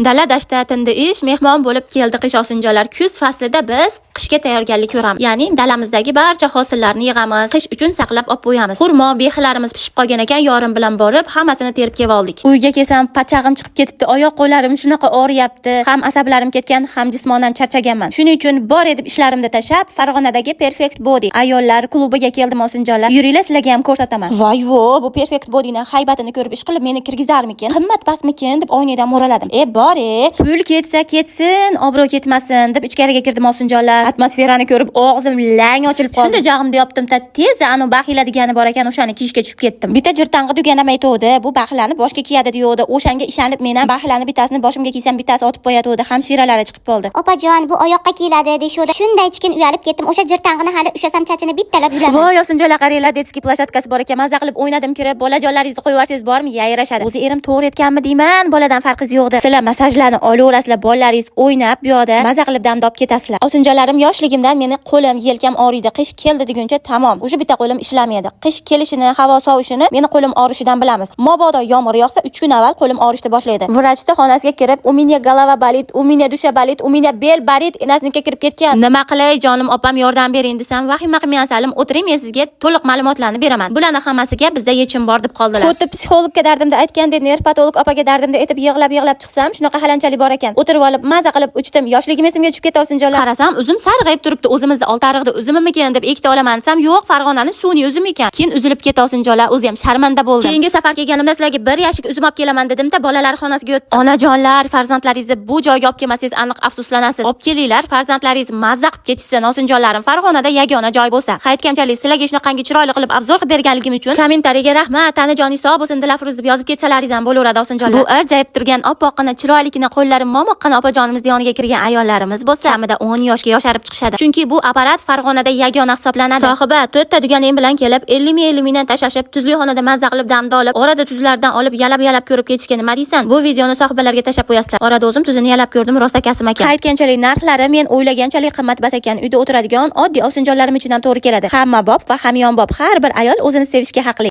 Dala dashtda tindi ish, mehmon bo'lib keldi qish, osinjonlar. Kuz faslida biz qishga tayyorgarlik ko'ramiz. Ya'ni dalamizdagi barcha hosillarni yig'amiz, qish uchun saqlab olib qo'yamiz. Xurmo, behilarimiz pishib qolgan ekan, yorim bilan borib, hammasini terib kelib oldik. Uyga kelsam, pachag'im chiqib ketibdi, oyoq qo'llarim shunaqa og'riyapti. Ham asablarim ketgan, ham jismonan charchaganman. Shuning uchun bor edib ishlarimni tashlab, Farg'onadagi Perfect Body ayollar klubiga keldim, osinjonlar. Yuringlar, sizlarga ham ko'rsataman. Voy vo, bu Perfect Bodyni haybatini ko'rib, ish qilib meni kirgizarmikin? Qimmat pasmikin deb oynadan mo'raladim. E, bor e, pul ketsa ketsin, obro' ketmasin deb ichkariga kirdim, osinjonlar. Atmosferani ko'rib og'zim lang ochilib qoldi. Shunda jag'imni yopdim ta tez anu baxila degani bor ekan, o'shani kiyishga tushib ketdim. Bitta jirtang'i duganam aytuvdi, bu baxilani boshga kiyadi deyovdi. O'shanga ishonib men ham baxilani bittasini boshimga kiysam, bittasi otib qo'yatuvdi. Hamshiralari chiqib qoldi. Opajon, bu oyoqqa kiyiladi deyishuvdi. Shunday chikin uyalib ketdim. O'sha jirtang'ini hali ushlasam, chachini bittalab yulaman. Voy, osinjonlar, qaranglar, детский площадка si bor ekan. Maza qilib o'ynadim kirib, bolajonlaringizni qo'yib yuborsangiz bormi, yayrashadi. O'zi erim to'g'ri aytganmi deyman, boladan farqingiz yo'q deb. Sizlar massajlarni olaverasizlar, bolalaringiz o'ynab, bu yoqda maza qilib damda olib ketasizlar. Osinjonlarim, yoshligimdan meni qo'lim, yelkam og'riydi. Qish keldi deguncha tamom. O'sha bitta qo'lim ishlamaydi. Qish kelishini, havo sovishini meni qo'lim og'rishidan bilamiz. Mabodo yomg'ir yog'sa, 3 kun avval qo'lim og'rishni boshlaydi. Vrachni xonasiga kirib, "У меня голова болит, у меня душа болит, у меня bel болит", enasinikiga kirib ketgan. Nima qilay, jonim opam, yordam bering desam, vahima qilmang, asalim, o'tiring, men sizga to'liq ma'lumotlarni beraman. Bularni hammasiga bizda yechim bor deb qoldilar. Xuddi psixologga dardimda aytgandek, nervpatolog opaga dardimda aytib yig'lab-yig'lab chiqsam, shunaqa halanchalik bor ekan. O'tirib olib, maza qilib uchdim. Yoshligim esimga tushib ketdi, osinjonlar. Qarasam, uzum sarg'ayib turibdi. O'zimizni Oltiariqda uzumimikan deb ikkita olaman desam, yo'q, Farg'onani suvni uzumi ekan. Keyin uzilib ketdi, osinjonlar, o'zi ham sharmanda bo'ldim. Keyingi safar kelganimda sizlarga bir yashik uzum olib kelaman dedim-da, bolalar xonasiga o'tdim. Onajonlar, farzandlaringizni bu joyga olib kelmasangiz, aniq afsuslanasiz. Olib kelinglar, farzandlaringiz mazza qilib ketishsin, osinjonlarim. Farg'onada yagona joy bo'lsa. Aytganchalik sizlarga shunaqangi chiroyli qilib обзор qilib berganligim uchun kommentariyaga rahmat, tanajoningiz sog' bo'lsin, Dilafruz deb yozib ketsalaringiz ham bo'laveradi, osinjonlar. Bu irjayib turgan oppoqqina, chiroyligina, qo'llari momoqqina opajonimiz yoniga kirgan ayollarimiz bo'lsa, kamida 10 yoshga yosharib chiqishadi. Chunki bu apparat Farg'onada yagona hisoblanadi. Sohiba to'rtta duganang bilan kelib 50 ming, 50 mingdan tashlashib, tuzli xonada mazza qilib damda olib, orada tuzlardan olib yalab-yalab ko'rib ketishga nima deysan? Bu videoni sohibalarga tashlab qo'yasizlar. Orada o'zim tuzini yalab ko'rdim, rosa kasim ekan. Aytganchalik narxlari men o'ylaganchalik qimmat emas ekan. Uyda o'tiradigan oddiy osinjonlarim uchun ham to'g'ri keladi. Hamma bop va hamyonbop, har bir ayol o'zini sevishga haqli.